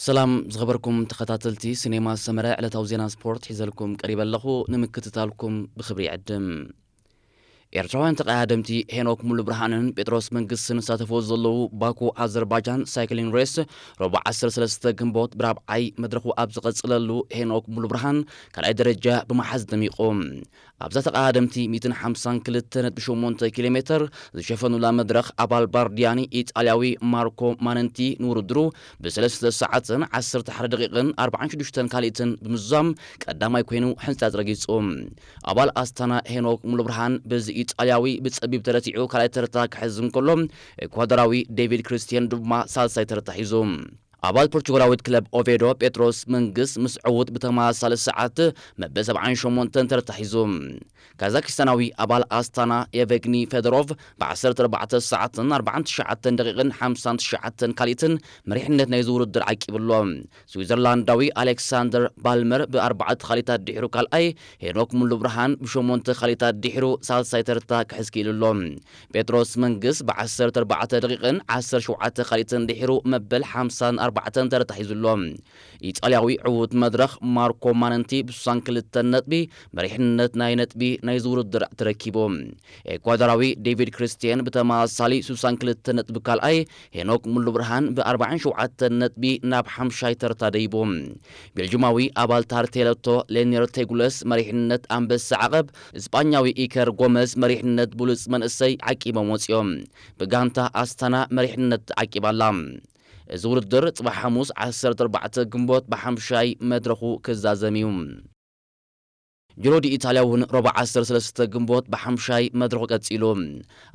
ሰላም ዝኸበርኩም ተኸታተልቲ ሲኔማ ሰመረ፣ ዕለታዊ ዜና ስፖርት ሒዘልኩም ቀሪበ ኣለኹ። ንምክትታልኩም ብኽብሪ ይዕድም። ኤርትራውያን ተቐዳደምቲ ሄኖክ ሙሉ ብርሃንን ጴጥሮስ መንግስትን ዝሳተፍዎ ዘለዉ ባኩ ኣዘርባጃን ሳይክሊንግ ሬስ ረቡዕ ዓሰርተ ሰለስተ ግንቦት ብራብዓይ መድረኹ ኣብ ዝቐጽለሉ፣ ሄኖክ ሙሉ ብርሃን ካልኣይ ደረጃ ብምሓዝ ደሚቑ። ኣብዛ ተቐዳደምቲ ሚእትን ሓምሳን ክልተ ነጥቢ ሸሞንተ ኪሎ ሜተር ዝሸፈኑላ መድረኽ፣ ኣባል ባርዲያኒ ኢጣልያዊ ማርኮ ማነንቲ ንውድድሩ ብሰለስተ ሰዓትን ዓሰርተ ሓደ ደቂቕን ኣርባዓን ሽዱሽተን ካልኢትን ብምዝዛም ቀዳማይ ኮይኑ ሕንጻጽ ረጊጹ። ኣባል ኣስታና ሄኖክ ሙሉብርሃን በዚ ኢጣልያዊ ብጸቢብ ተረቲዑ ካልኣይ ተርታ ክሕዝ እንከሎ፣ ኤኳዶራዊ ዴቪድ ክርስቲያን ድማ ሳልሳይ ተርታ ሒዙ። ኣባል ፖርቹጋላዊት ክለብ ኦቬዶ ጴጥሮስ መንግስ ምስ ዕዉት ብተመሳሳሊ ሰዓት መበል ሰብዓን ሸሞንተን ተርታ ሒዙ። ካዛኪስታናዊ ኣባል ኣስታና የቨግኒ ፌዶሮቭ ብ ዓሰርተ ኣርባዕተ ሰዓትን ኣርባዓን ትሽዓተን ደቂቕን ሓምሳን ትሽዓተን ካልኢትን መሪሕነት ናይዚ ውድድር ዓቂቡ ኣሎ። ስዊዘርላንዳዊ ኣሌክሳንደር ባልመር ብኣርባዕተ ካልኢታት ድሒሩ ካልኣይ፣ ሄኖክ ሙሉብርሃን ብሸሞንተ ካልኢታት ድሒሩ ሳልሳይ ተርታ ክሕዝ ክኢሉ ኣሎ። ጴጥሮስ መንግስ ብ ዓሰርተ ኣርባዕተ ደቂቕን ዓሰርተ ሸውዓተ ካልኢትን ድሒሩ መበል ሓምሳን ኣርባዕተን ተርታ ሒዙ ኣሎ። ኢጣልያዊ ዕዉት መድረኽ ማርኮ ማነንቲ ብ ስሳን ክልተን ነጥቢ መሪሕነት ናይ ነጥቢ ናይዚ ውድድር ተረኪቡ። ኤኳዶራዊ ዴቪድ ክርስቲያን ብተመሳሳሊ ስሳን ክልተ ነጥቢ ካልኣይ፣ ሄኖክ ሙሉብርሃን ብ ኣርባዓን ሸውዓተን ነጥቢ ናብ ሓምሻይ ተርታ ደይቡ። ቤልጅማዊ ኣባል ታርቴለቶ ሌኒር ቴጉለስ መሪሕነት ኣንበሳ ዓቐብ፣ ስጳኛዊ ኢከር ጎመዝ መሪሕነት ብሉጽ መንእሰይ ዓቂቦም ወጺኦም። ብጋንታ ኣስታና መሪሕነት ዓቂባ ኣላ። እዚ ውድድር ጽባሕ ሓሙስ ዓሰርተ ኣርባዕተ ግንቦት ብሓምሻይ መድረኹ ክዛዘም እዩ። ጅሮ ዲ ኢታልያ እውን ረቡዕ ዓሰርተ ሰለስተ ግንቦት ብሓምሻይ መድረኹ ቀጺሉ።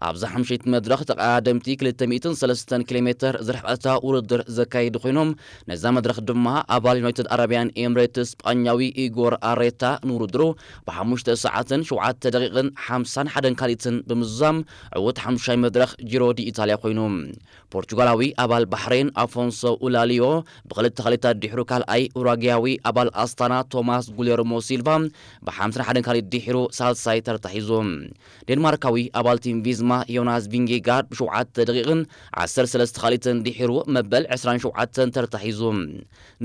ኣብዛ ሓምሸይቲ መድረኽ ተቐዳደምቲ ክልተ ሚእትን ሰለስተን ኪሎ ሜተር ዝርሕቐታ ውድድር ዘካየዱ ኮይኖም፣ ነዛ መድረኽ ድማ ኣባል ዩናይትድ ኣረብያን ኤምሬትስ ስጳኛዊ ኢጎር ኣሬታ ንውድድሩ ብሓሙሽተ ሰዓትን ሸውዓተ ደቂቕን ሓምሳን ሓደን ካልኢትን ብምዝዛም ዕዉት ሓምሻይ መድረኽ ጅሮ ዲ ኢታልያ ኮይኑ። ፖርቹጋላዊ ኣባል ባሕሬን ኣፎንሶ ኡላሊዮ ብኽልተ ካልኢታት ድሕሩ ካልኣይ፣ ኡራግያዊ ኣባል ኣስታና ቶማስ ጉሌርሞ ሲልቫ ብሓምሳን ሓደን ካልኢት ድሒሩ ሳልሳይ ተርታ ሒዙ። ዴንማርካዊ ኣባል ቲም ቪዝማ ዮናስ ቪንጌጋርድ ብሸውዓተ ደቂቕን ዓሰርተ ሰለስተ ካልኢትን ድሒሩ መበል ዕስራን ሸውዓተን ተርታ ሒዙ።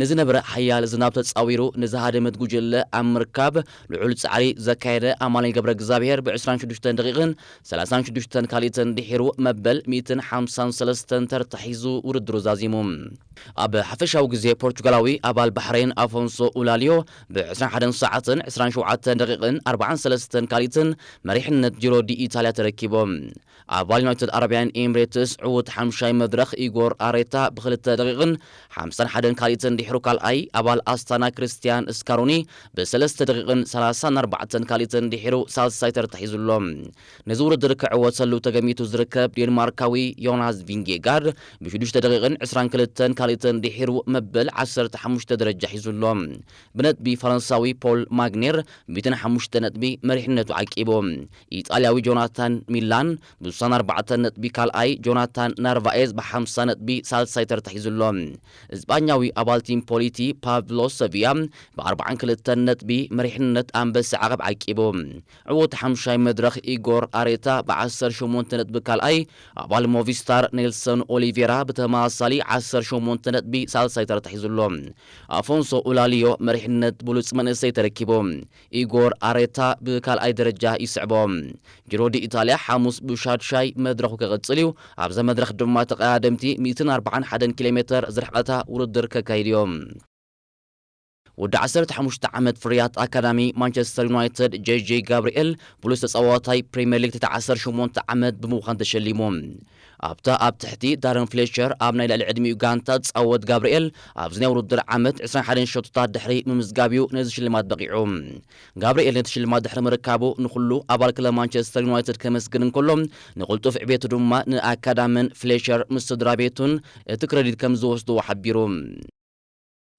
ንዝነበረ ሓያል ዝናብ ተጻዊሩ ንዝሃደመት ጉጅለ ኣብ ምርካብ ልዑል ጻዕሪ ዘካየደ ኣማኑኤል ገብረ እግዚኣብሔር ብ ዕስራን ሽዱሽተን ደቂቕን ሰላሳን ሽዱሽተን ካልኢትን ድሒሩ መበል ሚእትን ሓምሳን ሰለስተን ተርታ ሒዙ ውድድሩ ዛዚሙ። ኣብ ሓፈሻዊ ግዜ ፖርቹጋላዊ ኣባል ባሕሬን ኣፎንሶ ኡላሊዮ ብ ዕስራን ሓደን ሰዓትን ዕስራን ሸውዓተን ደቂቕን ኣርባዓን ሰለስተን ካልኢትን መሪሕነት ጅሮ ዲ ኢታልያ ተረኪቦም። ኣባል ዩናይትድ ኣረብያን ኤምሬትስ ዕዉት ሓምሻይ መድረኽ ኢጎር ኣሬታ ብኽልተ ደቂቕን ሓምሳን ሓደን ካልኢትን ድሒሩ ካልኣይ፣ ኣባል ኣስታና ክርስቲያን ስካሮኒ ብሰለስተ ደቂቕን ሰላሳን ኣርባዕተን ካልኢትን ድሒሩ ሳልሳይ ተርታ ሒዙ ኣሎ። ነዚ ውድድር ክዕወተሉ ተገሚቱ ዝርከብ ዴንማርካዊ ዮናስ ቪንጌጋርድ ብሽዱሽተ ደቂቕን ዕስራን ክልተን ካልኢትን ድሒሩ መበል ዓሰርተ ሓሙሽተ ደረጃ ሒዙ ኣሎ። ብነጥቢ ፈረንሳዊ ፖል ማግኔር ሚእትን ሓሙሽተ ነጥቢ መሪሕነቱ ዓቂቡ። ኢጣልያዊ ጆናታን ሚላን ብስሳን ኣርባዕተን ነጥቢ ካልኣይ፣ ጆናታን ናርቫኤዝ ብሓምሳ ነጥቢ ሳልሳይ ተርታ ሒዙ ኣሎ። እስጳኛዊ ኣባል ቲም ፖሊቲ ፓብሎ ሰቪያ ብኣርባዓን ክልተን ነጥቢ መሪሕነት ኣንበሳ ዓቐብ ዓቂቡ። ዕዉት ሓምሻይ መድረኽ ኢጎር ኣሬታ ብዓሰርተ ሸሞንተ ነጥቢ ካልኣይ፣ ኣባል ሞቪስታር ኔልሰን ኦሊቬራ ብተመሳሳሊ ዓሰርተ ሸሞንተ ነጥቢ ሳልሳይ ተርታ ሒዙ ኣሎ። ኣፎንሶ ኡላሊዮ መሪሕነት ብሉጽ መንእሰይ ተረኪቡ። ኢጎር ኣሬታ ብካልኣይ ደረጃ ይስዕቦ። ጅሮ ዲ ኢጣልያ ሓሙስ ብሻድሻይ መድረኹ ክቕጽል እዩ። ኣብዛ መድረኽ ድማ ተቐዳደምቲ ሚእትን ኣርባዓን ሓደን ኪሎ ሜተር ዝርሕቐታ ውድድር ከካይዱ እዮም። ወዲ ዓሰርተ ሓሙሽተ ዓመት ፍርያት ኣካዳሚ ማንቸስተር ዩናይትድ ጄ ጄ ጋብርኤል ብሉጽ ተጻዋታይ ፕሪምየር ሊግ ትሕቲ ዓሰርተ ሸሞንተ ዓመት ብምዃን ተሸሊሙ። ኣብታ ኣብ ትሕቲ ዳረን ፍሌቸር ኣብ ናይ ልዕሊ ዕድሚኡ ጋንታ ዝጻወት ጋብርኤል፣ ኣብዚ ናይ ውድድር ዓመት ዕስራን ሓደን ሸቶታት ድሕሪ ምምዝጋብ እዩ ነዚ ሽልማት በቒዑ። ጋብርኤል ነቲ ሽልማት ድሕሪ ምርካቡ ንኹሉ ኣባል ክለብ ማንቸስተር ዩናይትድ ከመስግን እንከሎ፣ ንቕልጡፍ ዕቤቱ ድማ ንኣካዳምን ፍሌቸር ምስ ስድራ ቤቱን እቲ ክረዲት ከም ዝወስድዎ ሓቢሩ።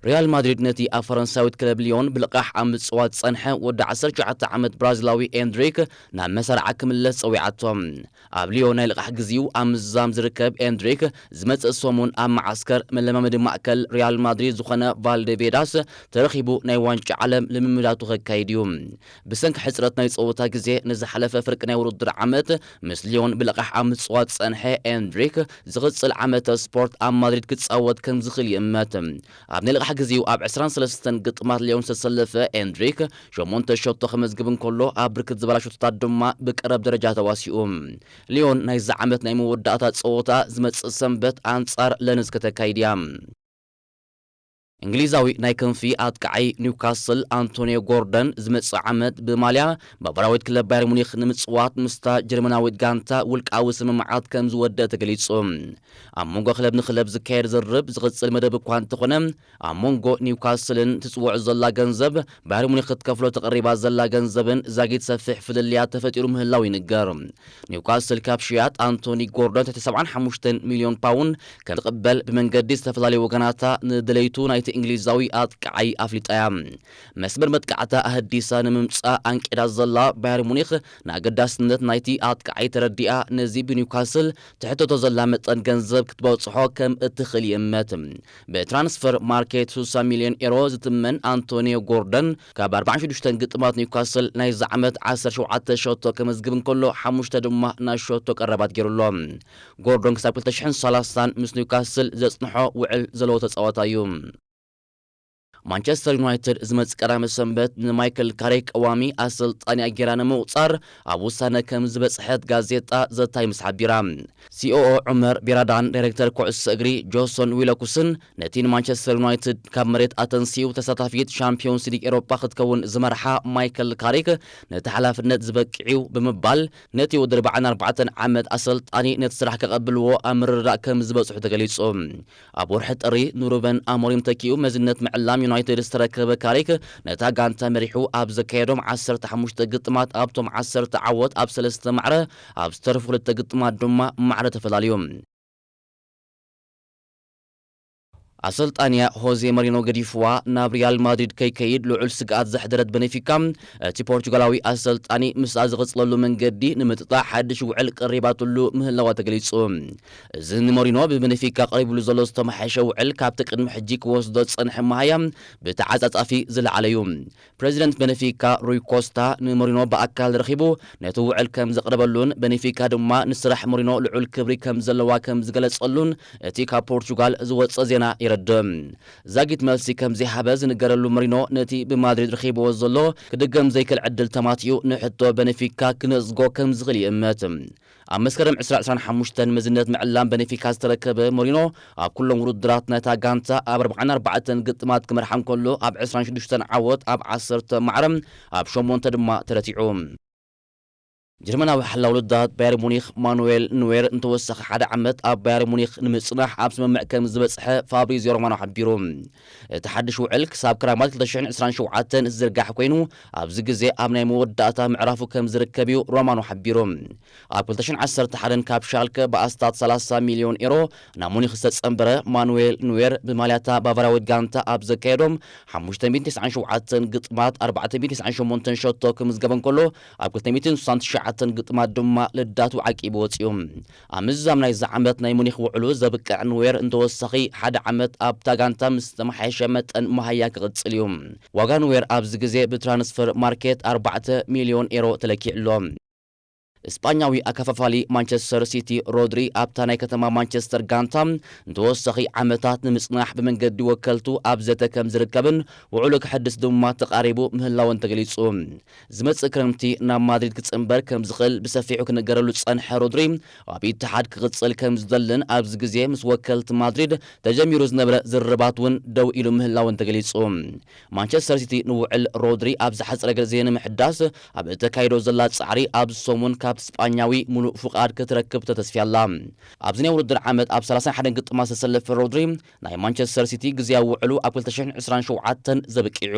ሪያል ማድሪድ ነቲ ኣብ ፈረንሳዊት ክለብ ሊዮን ብልቓሕ ኣብ ምጽዋት ዝጸንሐ ወዲ ዓሰርተ ትሽዓተ ዓመት ብራዚላዊ ኤንድሪክ ናብ መሳርዓ ክምለስ ጸዊዓቶ። ኣብ ሊዮን ናይ ልቓሕ ግዜኡ ኣብ ምዝዛም ዝርከብ ኤንድሪክ፣ ዝመጽእ ሰሙን ኣብ መዓስከር መለማመዲ ማእከል ሪያል ማድሪድ ዝኾነ ቫልደቤዳስ ተረኺቡ ናይ ዋንጫ ዓለም ልምምዳቱ ከካይድ እዩ። ብሰንኪ ሕጽረት ናይ ጸወታ ግዜ ንዝሓለፈ ፍርቂ ናይ ውድድር ዓመት ምስ ሊዮን ብልቓሕ ኣብ ምጽዋት ዝጸንሐ ኤንድሪክ፣ ዝቕጽል ዓመተ ስፖርት ኣብ ማድሪድ ክጻወት ከም ዝኽእል ይእመት። ኣብ ናይ ልቓሕ ግዜኡ ኣብ ዕስራን ሰለስተን ግጥማት ሊዮን ዝተሰለፈ ኤንድሪክ፣ ሸሞንተ ሸቶ ከመዝግብ እንከሎ፣ ኣብ ብርክት ዝበላ ሸቶታት ድማ ብቀረብ ደረጃ ተዋሲኡ። ሊዮን ናይዚ ዓመት ናይ መወዳእታ ጸወታ ዝመጽእ ሰንበት ኣንጻር ለንዝ ከተካይድ እያ። እንግሊዛዊ ናይ ክንፊ ኣጥቃዓይ ኒውካስል ኣንቶኒዮ ጎርደን ዝመጽእ ዓመት ብማልያ ባቫራዊት ክለብ ባየር ሙኒክ ንምጽዋት ምስታ ጀርመናዊት ጋንታ ውልቃዊ ስምምዓት ከም ዝወደ ተገሊጹ። ኣብ መንጎ ክለብ ንክለብ ዝካየድ ዝርርብ ዝቕጽል መደብ እኳ እንተኾነ፣ ኣብ መንጎ ኒውካስልን ትጽውዖ ዘላ ገንዘብ፣ ባየር ሙኒክ ክትከፍሎ ተቐሪባ ዘላ ገንዘብን ዛጊት ሰፊሕ ፍልልያት ተፈጢሩ ምህላው ይንገር። ኒውካስል ካብ ሽያጥ ኣንቶኒ ጎርደን ትሕቲ ሰብዓን ሓሙሽተን ሚልዮን ፓውንድ ከም ትቕበል ብመንገዲ ዝተፈላለዩ ወገናታ ንደለይቱ ናይቲ እንግሊዛዊ ኣጥቃዓይ ኣፍሊጣ እያ። መስመር መጥቃዕታ ኣህዲሳ ንምምጻእ ኣንቂዳ ዘላ ባየር ሙኒክ ንኣገዳስነት ናይቲ ኣጥቃዓይ ተረዲኣ ነዚ ብኒውካስል ትሕተቶ ዘላ መጠን ገንዘብ ክትበጽሖ ከም እትኽእል ይእመት። ብትራንስፈር ማርኬት ስሳ ሚልዮን ኤሮ ዝትመን ኣንቶኒዮ ጎርደን ካብ ኣርባዓን ሽዱሽተን ግጥማት ኒውካስል ናይዚ ዓመት ዓሰርተ ሸውዓተ ሸቶ ከመዝግብ እንከሎ፣ ሓሙሽተ ድማ ናይ ሸቶ ቀረባት ገይሩ ኣሎ። ጎርደን ክሳብ ክልተ ሽሕን ሰላሳን ምስ ኒውካስል ዘጽንሖ ውዕል ዘለዎ ተጻዋታይ እዩ። ማንቸስተር ዩናይትድ ዝመጽእ ቀዳመ ሰንበት ንማይክል ካሪክ ቀዋሚ ኣሰልጣኒ ኣጌራ ንምቑጻር ኣብ ውሳነ ከም ዝበጽሐት ጋዜጣ ዘ ታይምስ ሓቢራ። ሲኦኦ ዑመር ቤራዳን ዳይሬክተር ኩዕሶ እግሪ ጆሶን ዊለኩስን ነቲ ንማንቸስተር ዩናይትድ ካብ መሬት ኣተንሲኡ ተሳታፊት ሻምፒዮንስ ሊግ ኤሮጳ ክትከውን ዝመርሓ ማይክል ካሪክ ነቲ ሓላፍነት ዝበቅዕ'ዩ ብምባል፣ ነቲ ወዲ ኣርባዓን ኣርባዕተን ዓመት ኣሰልጣኒ ነቲ ስራሕ ከቐብልዎ ኣብ ምርድዳእ ከም ዝበጽሑ ተገሊጹ። ኣብ ወርሒ ጥሪ ንሩበን ኣሞሪም ተኪኡ መዝነት ምዕላም ዩናይትድ ዝተረከበ ካሪክ፣ ነታ ጋንታ መሪሑ ኣብ ዘካየዶም ዓሰርተ ሓሙሽተ ግጥማት፣ ኣብቶም ዓሰርተ ዓወት ኣብ ሰለስተ ማዕረ፣ ኣብ ዝተረፉ ክልተ ግጥማት ድማ ማዕረ ተፈላልዩ። ኣሰልጣንያ ሆዜ መሪኖ ገዲፍዋ ናብ ሪያል ማድሪድ ከይከይድ ልዑል ስግኣት ዘሕደረት በኔፊካ፣ እቲ ፖርቹጋላዊ ኣሰልጣኒ ምስኣ ዝቕጽለሉ መንገዲ ንምጥጣሕ ሓድሽ ውዕል ቀሪባትሉ ምህላዋ ተገሊጹ። እዚ ንመሪኖ ብበኔፊካ ቀሪብሉ ዘሎ ዝተመሓየሸ ውዕል ካብቲ ቅድሚ ሕጂ ክወስዶ ዝጸንሐ መሃያ ብተዓጻጻፊ ዝለዓለ እዩ። ፕረዚደንት በነፊካ ሩይ ኮስታ ንሞሪኖ ብኣካል ረኺቡ ነቲ ውዕል ከም ዘቕረበሉን በነፊካ ድማ ንስራሕ ሞሪኖ ልዑል ክብሪ ከም ዘለዋ ከም ዝገለጸሉን እቲ ካብ ፖርቹጋል ዝወጸ ዜና የረድእ። ዛጊት መልሲ ከም ዘይሃበ ዝንገረሉ ሞሪኖ ነቲ ብማድሪድ ረኺብዎ ዘሎ ክድገም ዘይክእል ዕድል ተማቲኡ ንሕቶ በነፊካ ክነጽጎ ከም ዝኽእል ይእምት። ኣብ መስከረም ዕስራ ዕስራን ሓሙሽተን መዝነት ምዕላም በነፊካ ዝተረከበ ሞሪኖ፣ ኣብ ኩሎም ውድድራት ናይታ ጋንታ ኣብ ኣርባዓን ኣርባዕተን ግጥማት ክመርሓ እንከሎ፣ ኣብ ዕስራን ሽዱሽተን ዓወት፣ ኣብ ዓሰርተ ማዕረ፣ ኣብ ሸሞንተ ድማ ተረቲዑ። ጀርመናዊ ሓላው ልዳት ባየር ሙኒክ ማኑዌል ኑዌር ንተወሳኺ ሓደ ዓመት ኣብ ባየር ሙኒክ ንምጽናሕ ኣብ ስምምዕ ከም ዝበጽሐ ፋብሪዚዮ ሮማኖ ሓቢሩ። እቲ ሓድሽ ውዕል ክሳብ ክራማት ክልተ ሽሕን ዕስራን ሸውዓተን ዝዝርጋሕ ኮይኑ፣ ኣብዚ ግዜ ኣብ ናይ መወዳእታ ምዕራፉ ከም ዝርከብ እዩ ሮማኖ ሓቢሩ። ኣብ ክልተ ሽሕን ዓሰርተ ሓደን ካብ ሻልከ ብኣስታት ሰላሳ ሚልዮን ኤሮ ናብ ሙኒክ ዝተጸንበረ ማኑዌል ኑዌር ብማልያታ ባቫራዊት ጋንታ ኣብ ዘካየዶም ሓሙሽተ ሚእትን ተስዓን ሸውዓተን ግጥማት ኣርባዕተ ሚእትን ተስዓን ሸሞንተን ሸቶ ክምዝገበ እንከሎ፣ ኣብ ክልተ ሚእትን ስሳን ትሽዓተን ግጥማት ድማ ልዳቱ ዓቂቡ ወጺኡ። ኣብ ምዝዛም ናይዚ ዓመት ናይ ሙኒክ ውዕሉ ዘብቅዕ ኑዌር ንተወሳኺ ሓደ ዓመት ኣብታ ጋንታ ምስ ዝተመሓየሸ መጠን መሃያ ክቕጽል እዩ። ዋጋ ኑዌር ኣብዚ ግዜ ብትራንስፈር ማርኬት ኣርባዕተ ሚልዮን ኤሮ ተለኪዑ ኣሎ። እስጳኛዊ ኣከፋፋሊ ማንቸስተር ሲቲ ሮድሪ ኣብታ ናይ ከተማ ማንቸስተር ጋንታ ንተወሳኺ ዓመታት ንምጽናሕ ብመንገዲ ወከልቱ ኣብ ዘተ ከም ዝርከብን ውዕሉ ክሕድስ ድማ ተቓሪቡ ምህላውን ተገሊጹ። ዝመጽእ ክረምቲ ናብ ማድሪድ ክጽንበር ከም ዝኽእል ብሰፊሑ ክነገረሉ ዝጸንሐ ሮድሪ፣ ኣብ ኢትሓድ ክቕጽል ከም ዝደልን ኣብዚ ግዜ ምስ ወከልቲ ማድሪድ ተጀሚሩ ዝነበረ ዝርርባት እውን ደው ኢሉ ምህላውን ተገሊጹ። ማንቸስተር ሲቲ ንውዕል ሮድሪ ኣብ ዝሓጸረ ግዜ ንምሕዳስ ኣብ እተካይዶ ዘላ ጻዕሪ፣ ኣብዚ ሰሙን ካብቲ ስጳኛዊ ሙሉእ ፍቓድ ክትረክብ ተተስፍያ ኣላ። ኣብዚ ናይ ውድድር ዓመት ኣብ ሰላሳን ሓደን ግጥማት ዝተሰለፈ ሮድሪ፣ ናይ ማንቸስተር ሲቲ ግዝያዊ ውዕሉ ኣብ ክልተ ሽሕን ዕስራን ሸውዓተን ዘብቂዑ።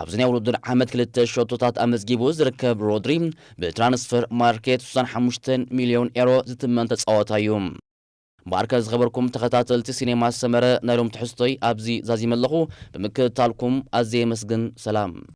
ኣብዚ ናይ ውድድር ዓመት ክልተ ሸቶታት ኣመዝጊቡ ዝርከብ ሮድሪ፣ ብትራንስፈር ማርኬት ስሳን ሓሙሽተን ሚልዮን ኤሮ ዝትመን ተጻዋታይ እዩ። እምበኣርከ ዝኸበርኩም ተኸታተልቲ ሲኔማ ሰመረ፣ ናይ ሎም ትሕዝቶይ ኣብዚ ዛዚመ ኣለኹ። ብምክትታልኩም ኣዝየ የመስግን። ሰላም።